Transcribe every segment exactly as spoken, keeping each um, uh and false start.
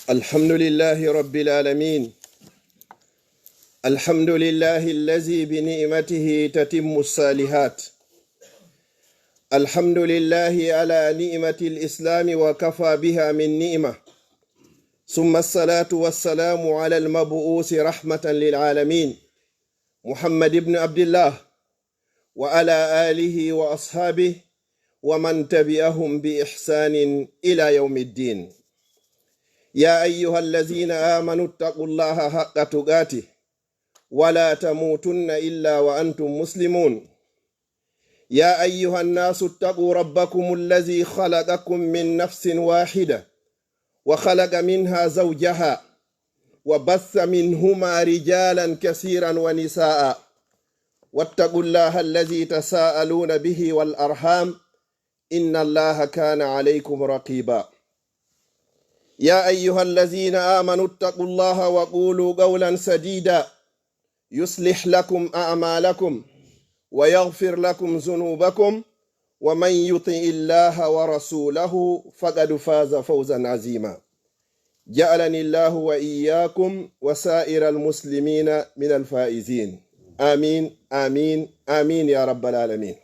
الحمد لله رب العالمين. الحمد لله الذي بنعمته تتم الصالحات. الحمد لله على نعمة الإسلام وكفى بها من نعمة. ثم الصلاة والسلام على المبعوث رحمة للعالمين، محمد بن عبد الله، وعلى آله وأصحابه ومن تبعهم بإحسان إلى يوم الدين. يا أيها الذين آمنوا اتقوا الله حق تقاته ولا تموتن إلا وأنتم مسلمون. يا أيها الناس اتقوا ربكم الذي خلقكم من نفس واحدة وخلق منها زوجها وبث منهما رجالا كثيرا ونساء واتقوا الله الذي تساءلون به والأرحام إن الله كان عليكم رقيبا. يا أيها الذين آمنوا اتقوا الله وقولوا قولا سديدا يصلح لكم أعمالكم ويغفر لكم ذنوبكم ومن يطع الله ورسوله فقد فاز فوزا عظيما. جعلني الله وإياكم وسائر المسلمين من الفائزين. آمين، آمين، آمين يا رب العالمين.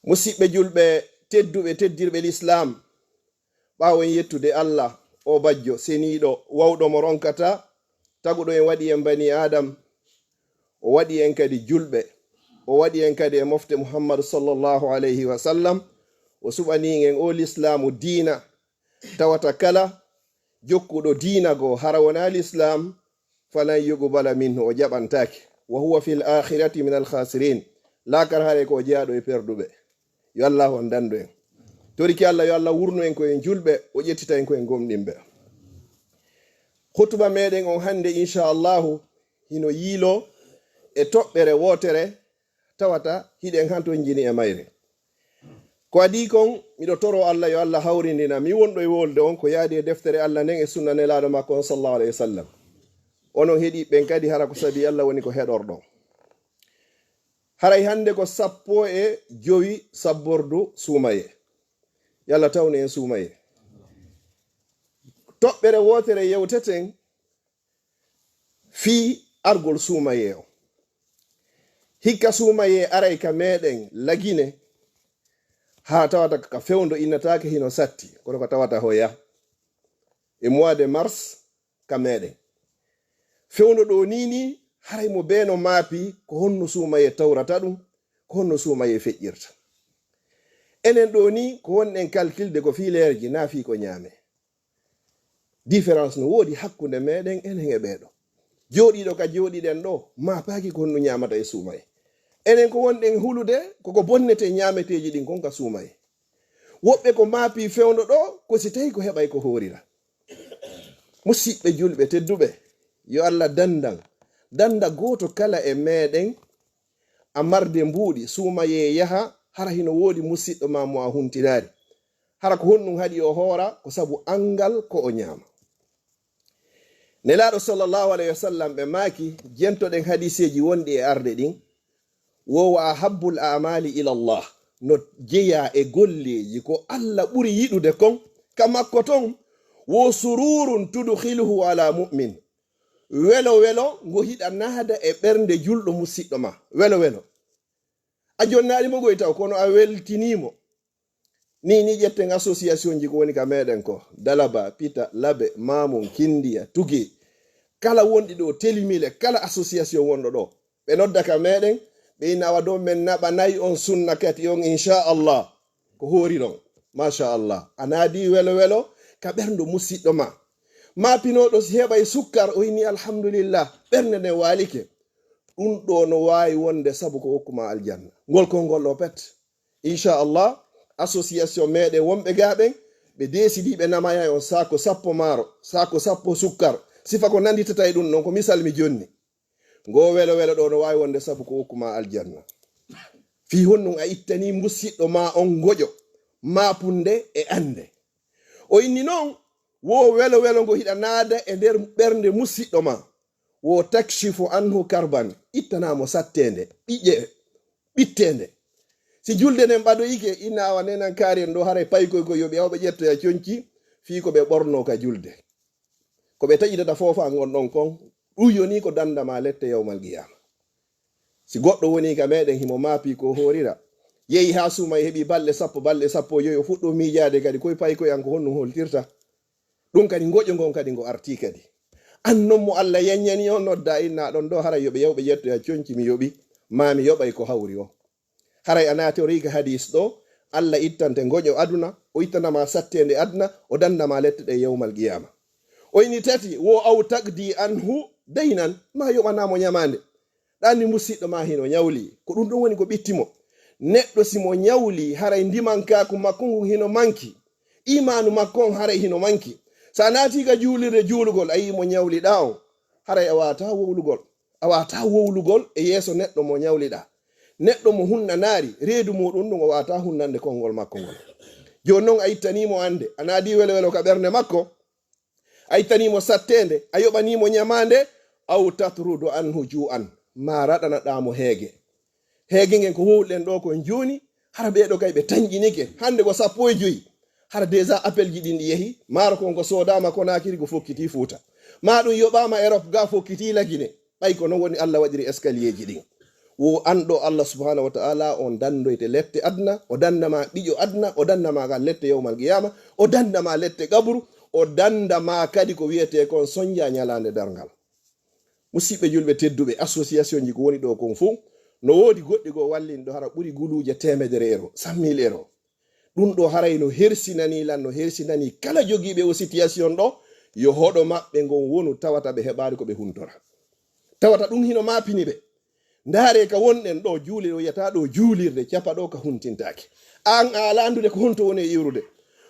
Musidɓe julɓe tedduɓe, teddirɓe Lislaam, ɓaawo en yettude Allah, o bajjo seniiɗo, wawɗo mo ronkata, taguɗo en, waɗi en bani Adam, o waɗi en kadi julɓe, o waɗi en kadi e mofte Muhammadu sallallahu alayhi wa sallam, o suɓani en o Lislaamu diina, tawata kala jokkuɗo diina goo hara wonaa Lislaam, falan yuqbala minhu, o jaɓantaake. Wa huwa fil aakhirati minal khaasiriin. Laakara haray ko o jeyaaɗo e perduɓe. Yo Allah on dandu en. Toriki Allah, yo Allah wurnu en ko en julɓe, o ƴettita en ko en gomɗinɓe. Khutba meɗen on hannde, insha Allahu, hino yiiloo e toɓɓere wootere tawata hiɗen hanto njini e mayre. Ko adii kon, miɗo toroo Allah yo Allah hawrindina mi wonɗo e wolde on ko yaadi e deftere Allah nden e sunna Nelaaɗo makko on, sallallahu alayhi wa sallam. Onon heɗiiɓe ɓen kadi, hara ko sabii Allah woni ko heɗorɗon. Haray hannde ko sappo e jowi sabbordu suumayee. Yo Allah tawnu en suumayee. Toɓɓere wootere yewteten fii argol suumayee on. Hikka suumayee aray ka meɗen Lagine, haa tawata ka fewndo innataake hino satti, kono ko tawata hoya e mois de mars ka meɗen. Fewndo ɗoo nii nii, haray mo bee no maapi ko honno suumayee tawrata ɗum, ko honno suumayee feƴƴirta. Enen ɗoo nii ko wonɗen kalkilde ko fii leerji, naa fii ko ñaamee. Différence no woodi hakkunde meɗen enen e ɓee ɗoo. Jooɗiiɗo ka jooɗiɗen ɗoo, maapaaki ko honɗum ñaamata e suumayee. Enen ko wonɗen hulude, koko bonnete ñaameteeji ɗin kon ka suumayee. Woɓɓe ko maapi fewndo ɗoo, ko si tawi ko heɓay ko hoorira. Musidɓe julɓe tedduɓe, yo Allah dandan, danda gooto kala e meɗen a marde mbuuɗi, suumayee yaha, hara hino woodi musiɗɗo ma mo a huntinaali. Hara ko honɗum haɗi o hoora? Ko sabu anngal ko o ñaama. Nelaaɗo sallallahu alayhi wa sallam ɓe maaki, jentoɗen hadiiseeji wonɗi e arde ɗin, wo wa ahabbul a'maali ila Allah, no jeyaa e golleeji ko Allah ɓuri yiɗude kon, ka makko ton, wo sururun tudkhiluhu ala mu'min, welo welo ngo hiɗa naada e ɓernde julɗo musiɗɗo ma. Welo welo. A jonnaali mo goy taw, kono a weltinii mo. Nii nii ƴetten association ji ko woni ka meɗen ko, Dalaba, Pita, Labe, Mamun, Kindiya, Tuge. Kala wonɗi ɗoo, Telimile, kala association wonɗo ɗoo. Ɓe nodda ka meɗen, ɓe inna awa ɗoo men naɓanay on sunna kati on, inchallah. Ko hoori ɗon. Machallah. A naadii welo welo ka ɓernde musiɗɗo ma. Maapinooɗo si heɓay sukkar, o inni alhamdulillah, ɓernde nden waalike. Ɗum ɗoo no waawi wonde sabu ko okku ma aljanna. Ngol konngol ɗoo pet. Inchallah, association meɗen wonɓe gaa ɓen, ɓe deesidii ɓe namaya on saako sappo maaro, saako sappo sukkar. Sifa ko nanditata e ɗum ɗon, ko misal mi jonni. Ngo welo welo ɗoo no waawi wonde sabu ko okku ma aljanna. Fii honɗum a ittanii musiɗɗo ma on ngoƴo, maapunde e annde. O inni non, wo welo welo ngo hiɗa naada e nder ɓernde musiɗɗo ma. Wo takshifu anhu karban, ittanaa mo satteende, ɓiƴƴe, ɓitteende. Si julde nden ɓadoyike, inna awa nenan kaari en ɗoo haray paykoy ko yoɓi, awa ɓe ƴettoya conci, fii ko ɓe ɓornoo ka julde. Ko ɓe taƴitata foofa ngon ɗon kon, ɗum yoni ko dandama lette yawmal qiyama. Si goɗɗo woni ka meɗen himo maapi ko horira, yehi ha suuma e heɓi balɗe sappo, balɗe sappo e joyi, o fuɗɗo miijaade kadi koye pay koye an ko honɗum holtirta. Ɗum kadi ngoƴo ngon kadi ngo arti kadi. An non mo Allah yanñani on nodda inna ɗon ɗo haray yo ɓe yaw ɓe ƴettoya conci mi yoɓi, ma mi yoɓay ko hawri o. Haray a naati o riga hadis ɗo, Allah ittante ngoƴo aduna, o ittanama sattende aduna, o dandama lette ɗe yawmal qiyama. O ini tati, wo aw taqdi anhu daynan, ma yoɓanamo ñamande. Ɗa anndi musiɗɗo ma hino ñawli. Ko ɗum ɗum woni ko ɓitti mo. Neɗɗo si mo ñawli, haray ndimankaaku makko ngun hino manki. Imaanu makko on haray hino manki. Sa naati ka juulirde juulugol, a yi'i mo ñawliɗa on, haray a waata wowlugol. A waata wowlugol e yeeso neɗɗo mo ñawliɗa. Neɗɗo mo hunnanaari, reedu muɗum ɗum o waata hunnande konngol makko ngol. Jooni non a ittanii mo annde, a naadi welo welo ka ɓernde makko, a ittanii mo satteende, a yoɓanii mo ñamaande, aw tatrudu anhu ju'an, ma raɗanaɗaa mo heege. Heege ngen ko wowluɗen ɗo kon jooni, hara ɓee ɗo kay ɓe tanƴinike, hannde ko sappo e joyi. Hara déjà appel ji ɗin ɗi yehi, maaro kon ko soodaama Konaakiri ko fokkitii Fuuta. Ma ɗum yoɓaama Europe ga fokkitii Lagine. Ɓay ko non woni Allah waɗiri escalier ji ɗin. Wo an ɗo Allah subhanahu wa ta'ala on dandoyte lette aduna, o dandama ɓiƴo aduna, o dandama ka lette yawmal qiyama, o dandama lette qabru, o dandama kadi ko wiyete kon sonja ñalaande darngal. Musiɓɓe julɓe tedduɓe, association ji ko woni ɗo kon fof, no woodi goɗɗi goo wallin ɗo hara ɓuri guluuje teemedere euro, cent mille euro. Ɗum ɗo haray no hersinani lan, no hersinani kala jogiiɓe o situation ɗo, yo hoɗo maɓɓe ngon wonu tawata ɓe heɓaali ko ɓe huntora. Tawata ɗum hino maapini ɓe. Ndaare ka wonɗen ɗo juuli ɗo yiyata ɗo juulirde capa ɗo ka huntintaake. An a ala anndude ko honto woni e iwrude.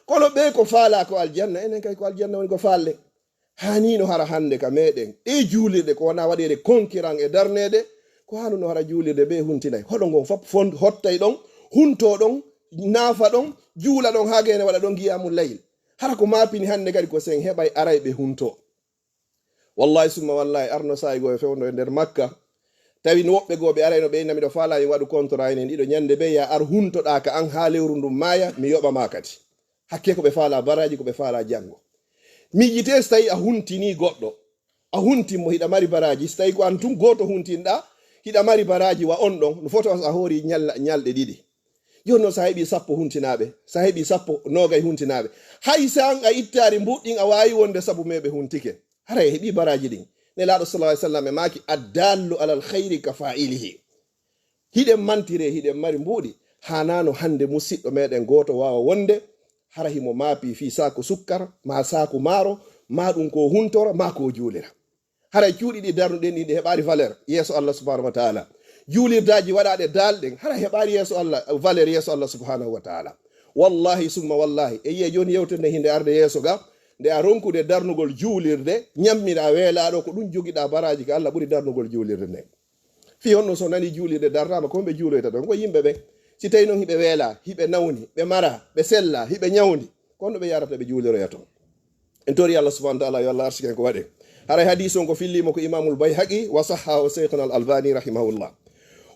Kono ɓe ko faala ko aljanna, enen kay ko aljanna woni ko faalɗen. Haanino hara hannde ka meɗen ɗe juulirɗe ko wona waɗeede konkiran e darneede, ko haanuno hara juulirde ɓe huntinay. Hoɗo ngon fop fond-, hottay ɗon, hunto ɗon, naafa ɗon, juula ɗon, haa gene waɗa ɗon qiyamul layl. Hara ko maapini hannde kadi ko sen heɓay aray ɓe hunto. Wallahi summa wallahi, arno saa'i goo e fewndo e nder Makka, tawi no woɓɓe goo ɓe arayno ɓe inna miɗo faala mi waɗu contrat enen ɗiɗo ñande ɓe ya ar huntoɗaa ka an haa lewru ndun maaya, mi yoɓa ma kadi. Hakke ko ɓe faala baraaji, ko ɓe faala janngo. Miijite so tawi a huntini goɗɗo, a huntin mo hiɗa mari baraaji, so tawi ko an tun gooto huntinɗaa, hiɗa mari baraaji wa on ɗon, no foto a hoori ñalla-, ñalɗe ɗiɗi. Jooni noon so a heɓii sappo huntinaaɓe, so a heɓii sappo, noogay huntinaaɓe, hay so an a ittaari mbuɗɗin a waawi wonde sabu me ɓe huntike. Haray a heɓii baraaji ɗin. Nelaaɗo sallallahu alaihi wasallam e maaki, "Addallu alal khayri ka fa'ilihi." Hiɗen mantire, hiɗen mari mbuuɗi. Haanaano hannde musiɗɗo meɗen gooto waawa wonde hara himo maapi fii saaku sukkar, maa saaku maaro, maa ɗum ko huntora, maa ko juulira. Haray cuuɗi ɗi darnuɗen ɗin ɗi heɓaali valeur yeeso Allah subhanahu wa ta'ala. Juulirdaaji waɗaaɗe daalɗen, haray heɓaali yeeso Allah, valeur yeeso Allah subhanahu wa ta'ala. Wallahi summa wallahi, e yi'e jooni yewtere nde hinde arde yeeso ga, nde a ronkude darnugol juulirde, ñammiraa weelaaɗo, ko ɗum jogiɗaa baraaji ka Allah ɓuri darnugol juulirde nden. Fii honno so nani juulirde darnaama, ko ɓe juuloyta ton? Ko yimɓe ɓen. Si tawi non hiɓe weela, hiɓe nawni, ɓe mara, ɓe sella, hiɓe ñawndi, ko honno ɓe yarata ɓe juuliroya ton? En tori Allah subhanahu wa ta'ala yo Allah arsiken ko waɗen. Haray hadis on ko fillimo ko Imamul Bayhaqi wa sahhahu Shaykhuna Al Albani rahimahullah.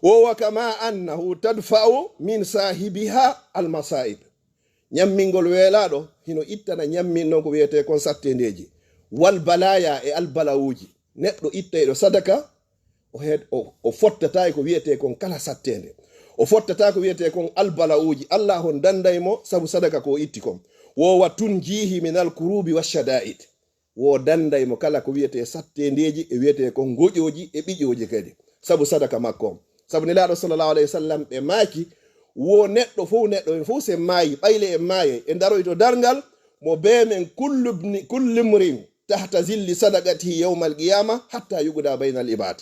Wo wa kama annahu tadfa'u min sahibiha al masa'ib. Ñammingol weelaaɗo hino ittana ñammin non ko wiyetee kon sattendeeji, wal balaaya e albalawuuji. Neɗɗo ittayɗo sadaka, o heed-, o, o fottataa e ko wiyetee kon kala satteende. O fottataa ko wiyetee kon albalawuuji. Allah on danday mo sabu sadaka ko o itti kon. Wo wa tunjihi min al kurubi wa shada'id. Wo danday mo kala ko wiyetee satteendeeji e wiyetee kon ngoƴooji e ɓiƴooji kadi, sabu sadaka makko on. Sabu Nelaaɗo sallallahu alayhi wa sallam ɓe maaki, wo neɗɗo fow, neɗɗo en fow sen maayi, ɓayle en maayay, en daroyto darngal, mo bee men kullu bni-, kullu mrin tahta zilli sadaqatihi yawmal qiyama hatta yuqda baynal ibad.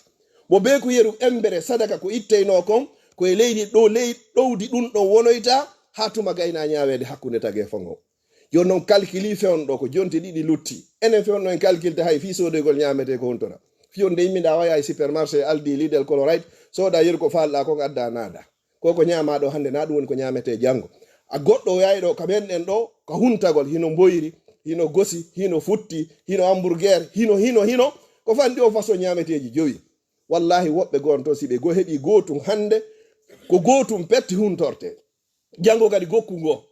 Mo bee ko yeru embere sadaka ko itteynoo kon, ko e leydi ɗo, ley ɗowdi ɗum ɗon wonoyta, haa tuma gayna ñaaweede hakkunde tageefo ngo. Jooni non, calcul fewndo ko jonte ɗiɗi lutti. Enen fewndo en calcul ta hay fii soodoygol ñaametee ko hontora. Fii on de yimmi nda waya e supermarché, Aldi, Lidl, Coloride, sooda yeru ko faalɗaa kon adda naada. Ko ko ñaamaa ɗo hannde, na ɗum woni ko ñaametee janngo. A goɗɗo o yaay ɗo, ka men ɗen ɗo, ka huntagol, hino mboyri, hino gosi, hino futti, hino hamburger, hino, hino, hino, ko fanɗi o façon ñaameteeji jowi. Wallahi woɓɓe gon to si ɓe go heɓi gootum hannde, ko gootum petti huntorte. Janngo kadi gokku ngo,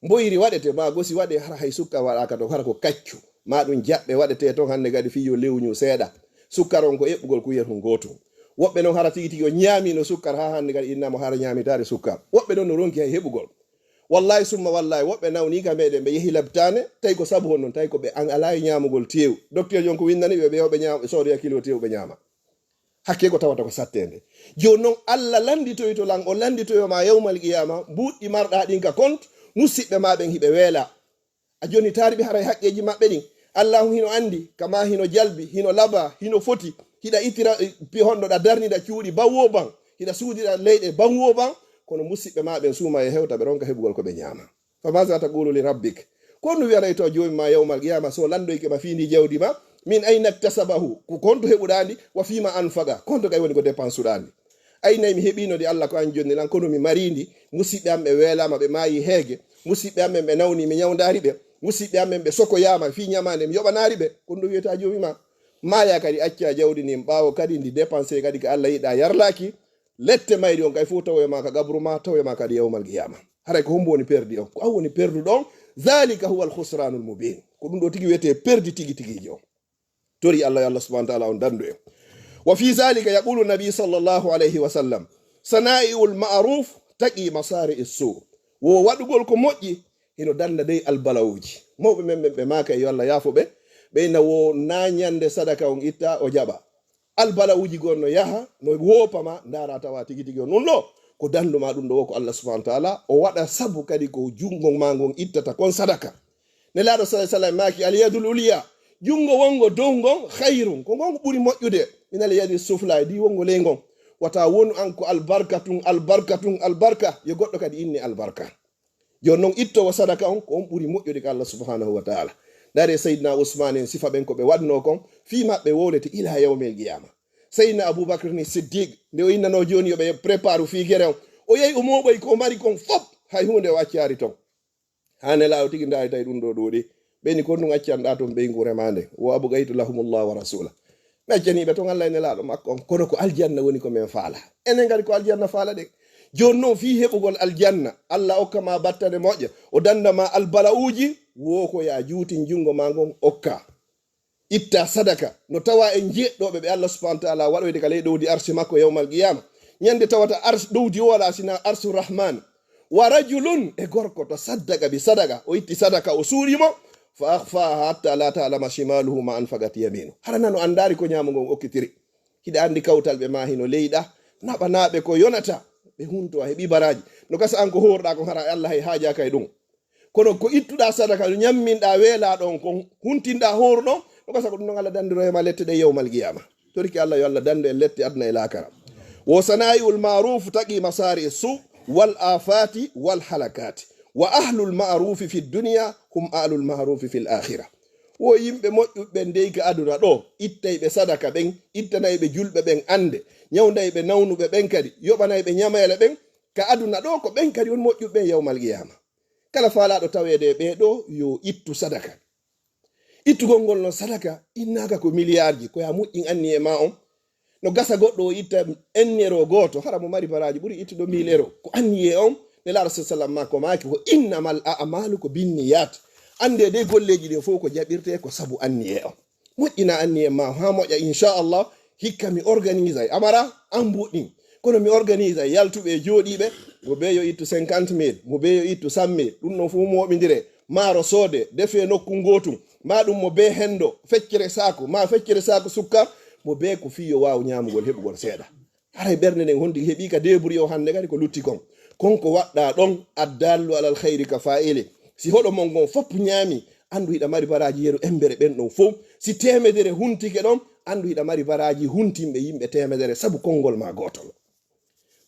mboyri waɗete, ma gosi waɗe, hara hay sukka waɗaaka to, hara ko kaccu. Ma ɗum jaɓɓe waɗetee toon hannde kadi fii yo lewñu seeɗa. Sukkar on ko eɓɓugol kuyel hun gootum. Woɓɓe noon hara tigi tigi o ñaamiino sukkar haa hannde kadi innamo hara ñaamitaade sukkar. Woɓɓe noon no ronki hay heɓugol. Wallahi summa wallahi, woɓɓe nawni ka meɗen, ɓe yehi labtaane, tawi ko sabu honɗum, tawi ko ɓe an alaa e ñaamugol teew. Docteur jon ko windani ɓe, ɓe yo ɓe ñaam-, soodoya kilo teew ɓe ñaama. Hakke ko tawata ko sattende. Jooni noon Allah lannditoyto lan, o lannditoyo ma yawmal qiyama, mbuuɗɗi marɗa ɗin ka compte, musiɓɓe ma ɓen hiɓe weela. A jonnitaari ɓe haray haqqeeji maɓɓe ɗin. Allahu hino anndi, kama hino jalbi, hino laba, hino foti. Hiɗa ittira, eh, pi honɗo ɗa darnida cuuɗi ban wo ban. Hiɗa suudira leyɗe ban wo ban. Kono musiɓɓe ma ɓen suuma e hewta ɓe ronka heɓugol ko ɓe ñaama. Fa maza taqulu li rabbik? Ko honɗum wi'anayto joomi ma yawmal qiyama so lanndoyke ma fii ndi jawdi ma? Min ayna iktasabahu? Ko konto heɓuɗa ndi? Wa fima anfaqa? Konto kay woni ko dépensuɗa ndi? Ay nay mi heɓino ndi Allah ko an jonni lan, kono mi mari ndi. Musiɓɓe am ɓe weelama, ɓe maayi heege. Musiɓɓe am ɓen ɓe nawni, mi ñawndaari ɓe. Musiɓɓe am ɓen ɓe sokoyama fii ñamaande, mi yoɓanaari ɓe. Ko ɗum wi'ata joomi ma. Maaya kadi, acca jawdi ndin ɓaawo kadi ndi dépense kadi ka Allah yiɗa yarlaaki. Lette mayri on kay fof tawoya ma ka qabru ma, tawoya ma kadi yawmal qiyama. Haray ko hombo woni perdi on? Ko an woni perduɗo on. Zalika huwa al khusranul mubin. Ko ɗum ɗo tigi wiyete perdi tigi tigiijo on. Tori Allah, yo Allah subhanahu wa ta'ala on dandu en. Wa fi zalika yaqulu nabi sallallahu alayhi wa sallam, sana'iul ma'ruf taqi masari issu. Wo waɗugol ko moƴƴi, hino danda dey albalawuji. Mawɓe men ɓen ɓe maaka, yo Allah yaafo ɓe, ɓe na wo na ñande sadaka on itta o jaɓa. Albalawuji gon no yaha, no woopa ma, ndaara tawa tigi tigi on ɗum ɗo, ko dandu ma ɗum ɗo wo ko Allah subhanahu wa ta'ala, o waɗa sabu kadi ko jungo ma ngon ittata kon sadaka. Nelaaɗo sallallahu alaihi wasallam maaki, "Al yadul ulya, jungo wongo dow ngon, khairun, ko ngon ɓuri moƴƴude, min al yadi sufla, e di wongo ley ngon." Wata wonu an ko albarka tun, albarka tun, albarka, yo goɗɗo kadi inni albarka. Jooni non ittowo sadaka on, ko on ɓuri moƴƴude ka Allah subhanahu wa ta'ala. Ndare Sayyidina Usman en sifa ɓen ko ɓe waɗno kon, fii maɓɓe wowlete ila yawmil qiyama. Sayyidina Abubakar ni Siddiq, nde o innano jooni yo ɓe prépare fii gere on, o yehi o mooɓoy ko o mari kon fop, hay huunde o accaari ton. Haa Nelaaɗo tigi ndaari tawi ɗum ɗo ɗuuɗi. Ɓe ni ko ɗum accanɗa ton ɓeyngu remaande. Wa abqaytu lahumullah wa rasula. Mi accani ɓe ton Allah e Nelaaɗo makko on. Kono ko aljanna woni ko men faala. Enen kadi ko aljanna faala ɗen. Jooni non fii heɓugol aljanna, Allah okka ma battane moƴƴa, o danda ma albala'uuji, wo ko ya juutin jungo ma ngon okka. Itta sadaka, no tawa en jeeɗɗoɓe ɓe Allah subhanahu wa ta'ala waɗoyde ka ley ɗowdi arsi makko yawmal qiyama. Ñande tawata ars-, ɗowdi o wala sina arsu rahman. Wa rajulun, e gorko to saddaqa bi sadaka, o itti sadaka o suuɗi mo, fa akhfaha hatta la ta'lama shimaluhu ma anfaqat yaminu. Hara nano andaari ko ñaamo ngon okkitiri. Hiɗa andi kawtal ɓe ma hino leyɗa, naɓanaaɓe ko yonata, ɓe hunto a heɓi baraji. No gasa an ko horɗa kon hara Allah hay haajaaka e ɗum. Kono ko ittuɗa sadaka, no ñamminɗa weelaɗo on, ko huntinɗa hooruɗo on, no gasa ko ɗum non Allah dandiro e ma lette ɗe yawmal qiyama. Toriki Allah yo Allah dandu en lette aduna e laakara. Wo sana'iul ma'ruf taqi masari su wal afati wal halakati. Wa ahlul ma'rufi fid dunya hum ahlul ma'rufi fil akhirah. Wo yimɓe moƴƴuɓe ɓen dey ka aduna ɗo, ittay ɓe sadaka ɓen, ittanay ɓe julɓe ɓen ande, ñawnday ɓe nawnuɓe ɓen kadi, yoɓanay ɓe ñameele ɓen, ka aduna ɗo ko ɓen kadi won moƴƴuɓe ɓen yawmal qiyama. Kala faalaaɗo taweede e ɓee ɗoo, yo ittu sadaka. Ittugol ngol noon sadaka, innaaka ko miliyaarji, ko yaa moƴƴin anniyee ma on. No gasa goɗɗo o itta en euro gooto, hara mo mari baraaji ɓuri ittuɗo mille euro. Ko anniyee on, Nelaaɗo sa sallam ma ko maaki ko, "Innamal a'malu ko binniyat." Annde de golleeji ɗin fof ko jaɓirtee ko sabu anniyee on. Moƴƴina anniyee ma haa moƴƴa, inchallah. Hikka mi organisay, amara an mbuɗɗin. Kono mi organisay yaltuɓe e jooɗiiɓe, mo bee yo ittu cinquante mille, mo bee yo ittu cent mille. Ɗum ɗon fof mooɓindire. Maaro soode, defee nokku ngootum. Ma ɗum mo bee hendo, feccere saaku, ma feccere saaku sukka, mo bee ko fii yo waaw ñaamugol heɓugol seeɗa. Haray ɓernde nden hondi heɓi ka débrouillé o hannde kadi ko lutti kon. Kon ko waɗɗa ɗon, addallu alal khayri ka fa'ili. Si hoɗo mon ngon fof ñaami, anndu hiɗa mari baraaji yeru embere ɓen ɗon fof. Si teemedere huntike ɗon, anndu hiɗa mari baraaji huntinɓe yimɓe teemedere sabu konngol ma gootol.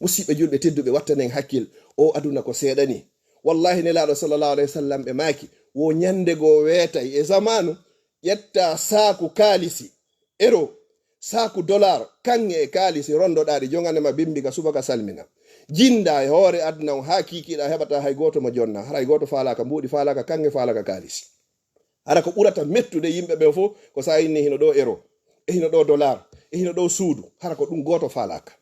Musiɓɓe julɓe tedduɓe, wattanen hakkil, o aduna ko seeɗani. Wallahi Nelaaɗo sallallahu alayhi wa sallam ɓe maaki, wo ñande goo weetay e zamaanu, ƴetta saaku kaalisi, euro, saaku dollar, kaŋŋe e kaalisi, rondoɗaa ɗi, jogane ma bimbi ka subaka salmina. Jinda e hoore aduna on haa kiikiiɗa, heɓata hay gooto mo jonna, haray gooto faalaaka mbuuɗi, faalaaka kaŋŋe, faalaaka kaalisi. Hara ko ɓurata mettude yimɓe ɓen fof, ko sa inni hino ɗo euro, e hino ɗo dollar, e hino ɗo suudu, hara ko ɗum gooto faalaaka.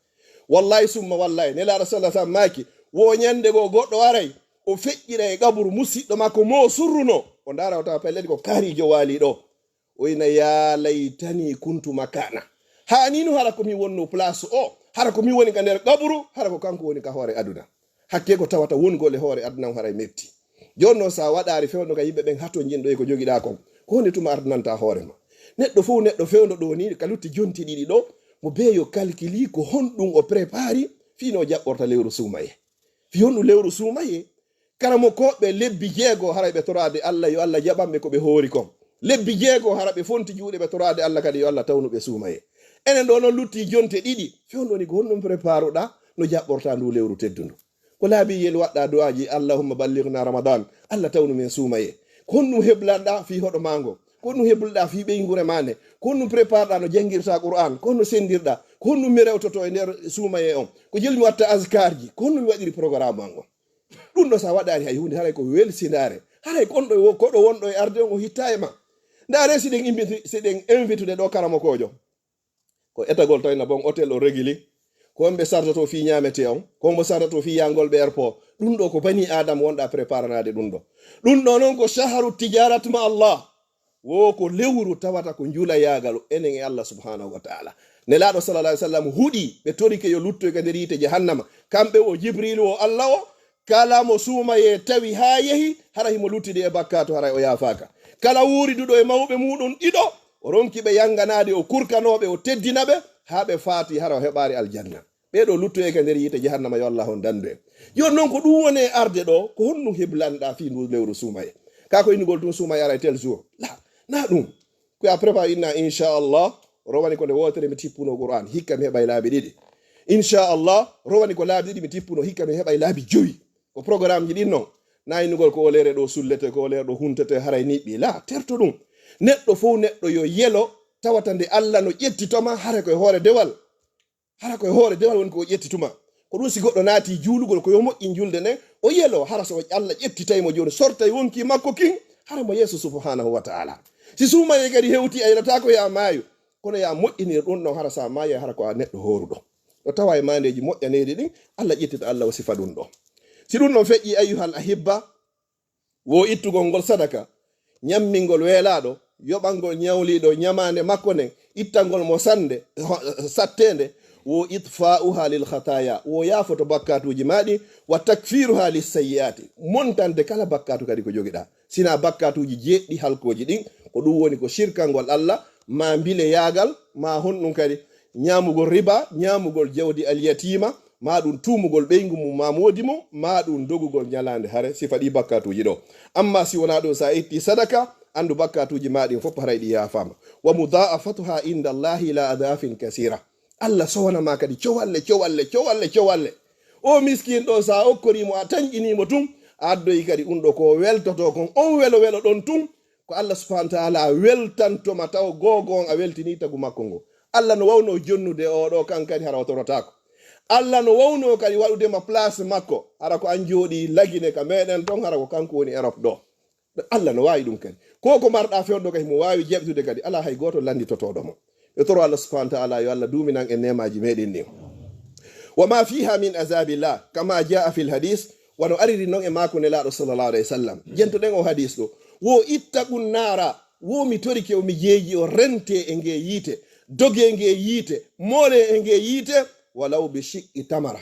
Wallahi summa wallahi, Nelaaɗo sallallahu alaihi wasallam maaki, wo ñande goo goɗɗo aray, o feƴƴira e qaburu musiɗɗo makko mo o surruno. O ndaara o tawa pellet ko kaarijo waali ɗo. O ina, "Ya laytani kuntu makana." Haa ni no hara ko mi wonno place o, hara ko mi woni ka nder qaburu, hara ko kanko woni ka hoore aduna. Hakke ko tawata wongol e hoore aduna on haray metti. Jooni noon, sa waɗaari fewndo ka yimɓe ɓen hato jinɗo e ko jogiɗaa kon, ko honde tuma ardinanta hoore ma? Neɗɗo fof, neɗɗo fewndo ɗo ni, ka lutti jonti ɗiɗi ɗo, mo beeyo kalkili ko honɗum o prépari fii no jaɓɓorta lewru suumaye. Fii honɗum lewru suumaye? Karamokooɓe lebbi jeego haray ɓe toraade Allah, yo Allah jaɓan ɓe ko ɓe hoori kon. Lebbi jeego hara ɓe fonti juuɗe ɓe toraade Allah kadi, yo Allah tawnu ɓe suumaye. Enen ɗo noon lutti jonte ɗiɗi. Fewndo ni ko honɗum préparuɗaa no jaɓɓorta ndu lewru teddundu? Ko laabi yel waɗɗa du'aaji, "Allahumma ballighna Ramadan." Allah tawnu men suumaye. Ko honɗum heblanɗa fii hoɗo maango? Ko honɗum hebluɗa fii ɓeynguure maa nde? Ko honɗum préparɗa no janngirta Qur'an? Ko honno senndirɗa? Ko honɗum mi rewtoto e nder suumaye on? Ko jelu mi watta azkarji? Ko honno mi waɗiri programme an on? Ɗum ɗo sa waɗaari hay huunde, haray ko welsindaare. Haray kon ɗo wo-, koɗo wonɗo e arde on o hitta e ma. Ndaare si ɗen invite, si ɗen invitude ɗo karamokoojo. Ko etagol tawi na bon hôtel o regili. Ko homɓe sardato fii ñaamete on, ko hombo sardato fii yangol ɓe airport. Ɗum ɗo ko bani Adama wonɗa préparanaade ɗum ɗo. Ɗum ɗo noon ko shaharu tijarat ma Allah. Wo ko lewru tawata ko njulayaagal enen e Allah subhanahu wa ta'ala. Nelaaɗo sallallahu alaihi wasallam huɗi ɓe torike yo luttoy ka nder yiite jahannama. Kamɓe o Jibrilu o Allah o, kala mo suumayee tawi haa yehi, hara himo luttidi e bakkaatu, haray o yaafaaka. Kala wuuriduɗo e mawɓe muuɗum ɗiɗo, o ronki ɓe yanganaade, o kurkanooɓe, o teddina ɓe, haa ɓe faati, hara o heɓaari aljanna. Ɓee ɗo luttoyee ka nder yiite jahannama, yo Allah on dandu en. Jooni noon ko ɗum woni e arde ɗo, ko honɗum heblanɗa fii ndu lewru suumaye? Ka ko innugol tun suumaye aray tel jour. La, na ɗum. Ko ya prépa inna, inchallah, rowani ko nde wootere mi tippuno Qur'an, hikka mi heɓay laabi ɗiɗi. Inchallah, rowani ko laabi ɗiɗi mi tippuno, hikka mi heɓay laabi jowi. Ko programme ji ɗin non. Na innugol ko o leere ɗo sullete, ko o leere ɗo huntete, haray niɓɓi. La, terto ɗum. Neɗɗo fof neɗɗo yo yelo, tawata nde Allah no ƴetti toma, haray ko e hoore dewal. Hara ko e hoore dewal woni ko o ƴetti tuma. Ko ɗum si goɗɗo naati juulugol, ko yo moƴƴin julde nden, o yelo, hara so Allah ƴettitay mo jooni, sortay wonki makko kin, hara mo yeeso subhanahu wa ta'ala. Si suumayee kadi hewti, a yelataako ya maayo, kono ya moƴƴinir ɗum ɗon, hara sa maayay, hara ko a neɗɗo hooruɗo. Ɗo tawa e maandeeji moƴƴaneeɗi ɗin, Allah ƴettita, Allah o sifa ɗum ɗo. Si ɗum ɗon feƴƴi, ayyuhal ahibba, wo ittugol ngol sadaka, ñammingol weelaaɗo, yoɓangol ñawliiɗo ñamaande makko nden, ittangol mo sannde, ho-, satteende, wo itfa'uha lil khataya, wo yaafoto bakkaatuuji maa ɗi, wa takfiruha lis sayyi'ati, montande kala bakkaatu kadi ko jogiɗaa. Sina bakkaatuuji jeeɗɗi halkooji ɗin, ko ɗum woni ko shirkangol Allah, maa mbileyaagal, maa honɗum kadi, ñaamugol riba, ñaamugol jawdi alyatiima, maa ɗum tuumugol ɓeyngu mum maa moodi mum, maa ɗum dogugol ñalaande hare, sifa ɗi bakkaatuuji ɗo. Amma si wonaa ɗum, sa itti sadaka, anndu bakkaatuuji maa ɗin fof haray ɗi yaafaama. Wa mudha'afatuha inda Allahi ila adhafin kasira. Allah sowana ma kadi cowalle, cowalle, cowalle, cowalle. O miskin ɗo, sa okkorimo, a tanƴinimo tun, a addoyi kadi ɗum ɗo ko weltoto kon, on welo welo ɗon tun, ko Allah subhanahu wa ta'ala weltantoma taw googo on a weltini tagu makko ngo. Allah no wawno jonnude o ɗo, kan kadi hara o torotaako. Allah no wawno kadi waɗude ma place makko, hara ko an jooɗi Lagine ka meɗen ton, hara ko kanko woni Europe ɗo. Allah no waawi ɗum kadi. Ko ko marɗa fewndo kadi mo waawi jaɓtude kadi, alaa hay gooto lannditotooɗo mo. E toro Allah subhanahu wa ta'ala yo Allah duuminan en neemaaji meɗen ɗin. Wa ma fiha min azabillah, kama jaa fil hadis, wano ariri non e maaku Nelaaɗo sallallahu alayhi wa sallam. Jentoɗen o hadis ɗo. Wo ittaqun nara, wo mi torike o mi jeeji o rente e nge yiite, doge nge yiite, mole e nge yiite, walaw bi shiqqi tamara.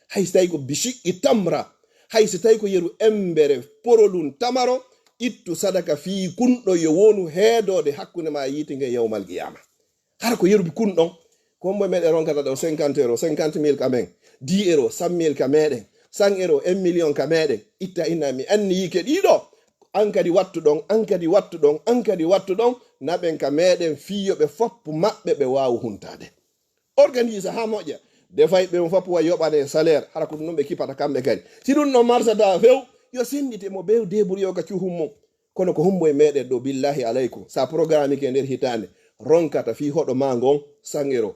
Hay so tawi ko bi shiqqi tamra, hay so tawi ko yeru embere porolun tamaro, ittu sadaka fii kunɗo yo wonu heedoode hakkunde ma e yiite nge yawmal qiyama. Hara ko yeru bi kun ɗon, ko hombo meɗen ronkata ɗo cinquante euro, cinquante mille ka men, dix euro, cent mille ka meɗen, cent euro, un million ka meɗen, itta inna mi anniyi ke ɗiɗo, an kadi wattu ɗon, an kadi wattu ɗon, an kadi wattu ɗon, naɓen ka meɗen fii yo ɓe foppu maɓɓe ɓe waawu huntaade. Organise haa moƴƴa. Defay ɓe on fof wa yoɓane salaire. Hara ko ɗum ɗon ɓe kipata kamɓe kadi. Si ɗum ɗon marsata few, yo senndite mo bew débrouille o ka cuhum mum. Kono ko hombo e meɗen ɗo, billahi alaykum, sa programme ke nder hitaande, ronkata fii hoɗo ma ngon cent euro,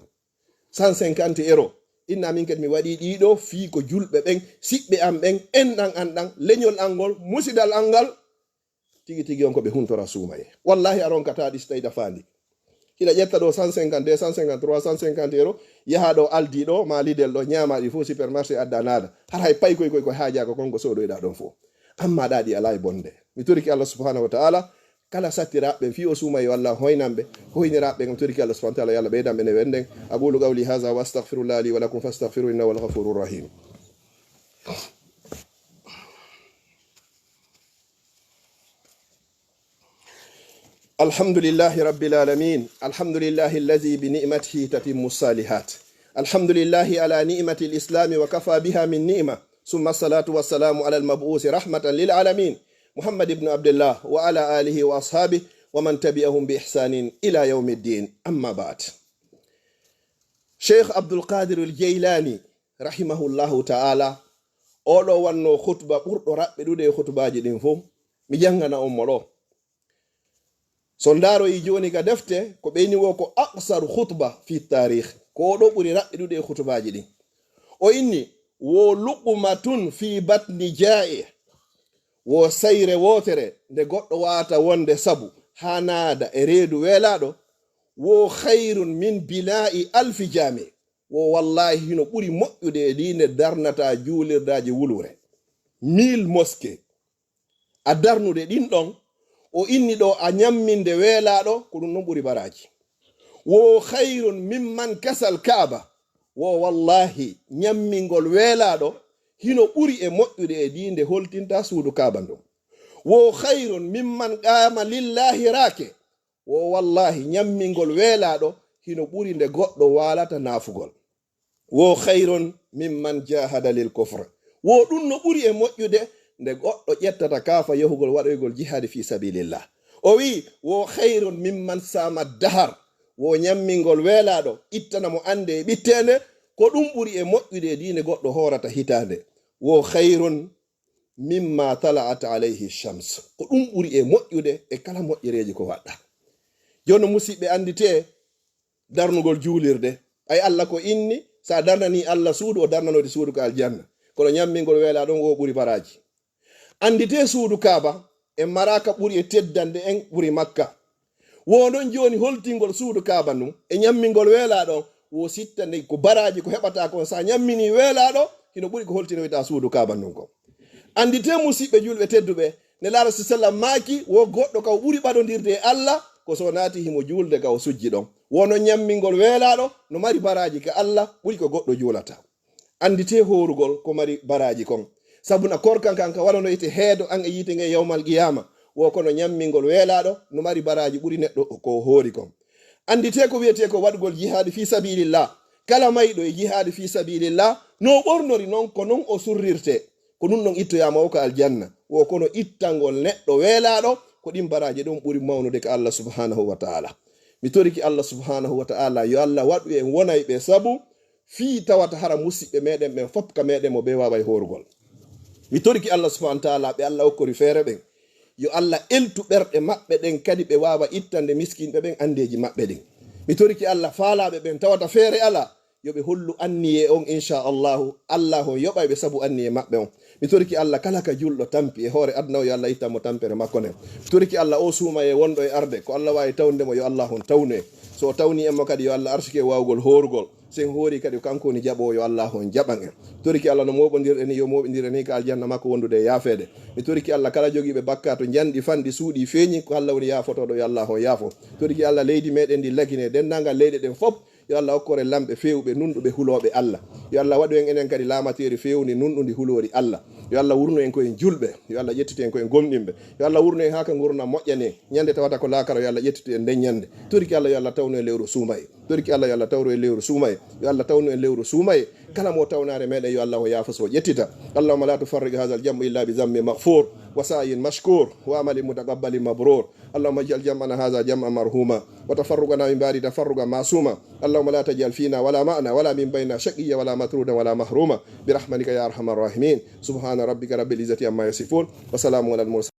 cent cinquante euro. Inna min kadi mi waɗi ɗiɗo fii ko julɓe ɓen, siɓɓe am ɓen, enɗan an ɗan, leñol an ngol, musidal an ngal. Tigi tigi on ko ɓe huntora suumaye. Wallahi a ronkata ɗi si tawi ɗafaandi. Hiɗa ƴetta ɗo cent cinquante, deux cent cinquante, trois cent cinquante euro, yaha ɗo Aldi ɗo, ma Lidl ɗo, ñaama ɗi fof supermarché adda naada. Hara hay paykoy koy ko haajaaka kon ko soodoyɗa ɗon fof. Amma ɗa ɗi alaa e bonde. Mi torike Allah subhanahu wa ta'ala, Kala sattiraaɓe ɓen fii o suuma yo Allah hoynan ɓe, hoyniraaɓe ɓen toriki Allah subhanahu wa ta'ala yo Allah ɓeydan ɓe ne wennden. أقول قولي هذا وأستغفر الله لي ولكم فاستغفروه إنه هو الغفور الرحيم. الحمد لله رب العالمين. الحمد لله الذي بنعمته تتم الصالحات. الحمد لله على نعمة الإسلام وكفى بها من نعمة. ثم الصلاة والسلام على المبعوث رحمة للعالمين محمد بن عبد الله وعلى آله وأصحابه ومن تبعهم بإحسان إلى يوم الدين. أما بعد. Cheikh Abdul Qadir al Jaylani, rahimahullahu ta'ala, oɗo wanno khutba ɓurɗo raɓɓiɗude e khutbaaji ɗin fow. Mi janngana on mo ɗo. So ndaaroyi jooni ka defte, ko ɓeyni wo ko aqsaru khutba fi taarikh. Ko oɗo ɓuri raɓɓiɗude e khutbaaji ɗin. O inni, wo luqmatun fi batni jaa'i. Wo sayre wootere nde goɗɗo waawata wonde sabu haa naada e reedu weelaaɗo. Wo khayrun min binaa'i alfi jaami. Wo wallaahi hino ɓuri moƴƴude e ɗi nde darnata juulirdaaji wuluure. Mille mosquées. A darnude ɗin ɗon, o inni ɗo a ñamminde weelaaɗo, ko ɗum ɗon ɓuri baraaji. Wo khayrun mimman kasal Kaaba. Wo wallaahi ñammingol weelaaɗo hino ɓuri e moƴƴude e ɗi nde holtinta suudu Kaaba ndun. Wo khayrun mimman qaama lillaahi raake. Wo wallaahi ñammingol weelaaɗo hino ɓuri nde goɗɗo waalata naafugol. Wo khayrun mimman jahada lil kufr. Wo ɗum no ɓuri e moƴƴude nde goɗɗo ƴettata kaafa yahugol waɗoygol jihaadi fi sabilillah. O wi'i, wo khayrun mimman sama dahar. Wo ñammingol weelaaɗo ittana mo annde e ɓitteende, ko ɗum ɓuri e moƴƴude e ɗi nde goɗɗo hoorata hitaande. Wo khayrun mimma tala'at alayhi shams. Ko ɗum ɓuri e moƴƴude e kala moƴƴereeji ko waɗɗa. Jooni musiɓɓe annditee darnugol juulirde. Ay Allah ko inni, sa darnani Allah suudu, o darnanode suudu ka aljanna. Kono ñammingol weelaaɗo on wo ɓuri baraaji. Annditee suudu Kaaba, en maraaka ɓuri e teddande en ɓuri Makka. Wo non jooni holtingol suudu Kaaba ndun, e ñammingol weelaaɗo on, wo sitta nde ko baraaji ko heɓata kon sa ñammini weelaaɗo, hino ɓuri ko holtinoyta suudu Kaaba ndun kon. Annditee musiɓɓe julɓe tedduɓe, Nelaaɗo sa sallam maaki, wo goɗɗo ka o ɓuri ɓadondirde e Allah, ko so naati himo juulde ka o sujji ɗon. Wo non ñammingol weelaaɗo, no mari baraaji ka Allah, ɓuri ko goɗɗo juulata. Annditee hoorugol ko mari baraaji kon. Sabu na korka kan ka waɗanoyte heedo an e yiite nge yawmal qiyaama. Wo kono ñammingol weelaaɗo no mari baraaji ɓuri neɗɗo ko o hoori kon. Annditee ko wi'etee ko waɗugol jihaadi fi sabilillah. Kala mayɗo e jihaadi fi sabilillah, no o ɓornori non, ko non o surrirtee. Ko ɗum ɗon ittoyaama o ka aljanna. Wo kono ittangol neɗɗo weelaaɗo, ko ɗin baraaji ɗon ɓuri mawnude ka Allah subhanahu wa ta'ala. Mi toriki Allah subhanahu wa ta'ala, yo Allah waɗu en wonayɓe sabu fii tawata hara musiɓɓe meɗen ɓen fop ka meɗen mo ɓe waaway hoorugol. Mi toriki Allah subhanahu wa ta'ala, ɓe Allah okkori feere ɓen, yo Allah eltu ɓerɗe maɓɓe ɗen, kadi ɓe waawa ittande miskinɓe ɓen anndeeji maɓɓe ɗin. Mi toriki Allah faalaaɓe ɓen tawata feere alaa, yo ɓe hollu anniye on, insha Allahu. Allah on yoɓay ɓe sabu anniye maɓɓe on. Mi toriki Allah kala ka julɗo tampi e hoore aduna o, yo Allah ittan mo tampere makko nden. Mi toriki Allah o suumaye wonɗo e arde, ko Allah waawi tawnude mo, yo Allah on tawnu en. So o tawni en mo kadi, yo Allah arsuki en waawugol hoorugol. So en hoori kadi, kanko woni jaɓoowo, yo Allah on jaɓan en. Toriki Allah no mooɓondirɗen ni, yo mooɓindir en ni ka aljanna makko wondude e yaafeede. Mi toriki Allah kala jogiiɓe bakkaatu njanɗi fanɗi suuɗi feeñi, ko Allah woni yaafotooɗo, yo Allah on yaafo. Toriki Allah leydi meɗen ndi lagine denndaangal leyɗe ɗen fop. Yo Allah okkore lamɓe feewɓe, nunɗuɓe, hulooɓe Allah. Yo Allah waɗu en enen kadi laamateeri feewndi, nunɗundi, huloori Allah. Yo Allah wurnu en ko en julɓe. Yo Allah ƴettitu en ko en gomɗinɓe. Yo Allah wurnu en haa ka ngurndan moƴƴani en. Ñande tawata ko laakara, yo Allah ƴettitu en nden ñande. Toriki Allah, yo Allah tawnu en lewru suumaye. Toriki Allah, yo Allah tawru en lewru suumaye. Yo Allah tawnu en lewru suumaye. Kala mo tawnaare meɗen, yo Allah o yaafo so o ƴettita. اللهم لا تفرق هذا الجمع إلا بذنب مغفور وسعي مشكور وعمل متقبل مبرور. اللهم اجعل جمعنا هذا جمعا مرحوما وتفرقنا من بعده تفرقا معصوما. اللهم لا تجعل فينا ولا معنا ولا من بيننا شقيا ولا مطرودا ولا محروما برحمتك يا أرحم الراحمين. سبحان ربك رب العزة عما يصفون وسلام على المرسلين.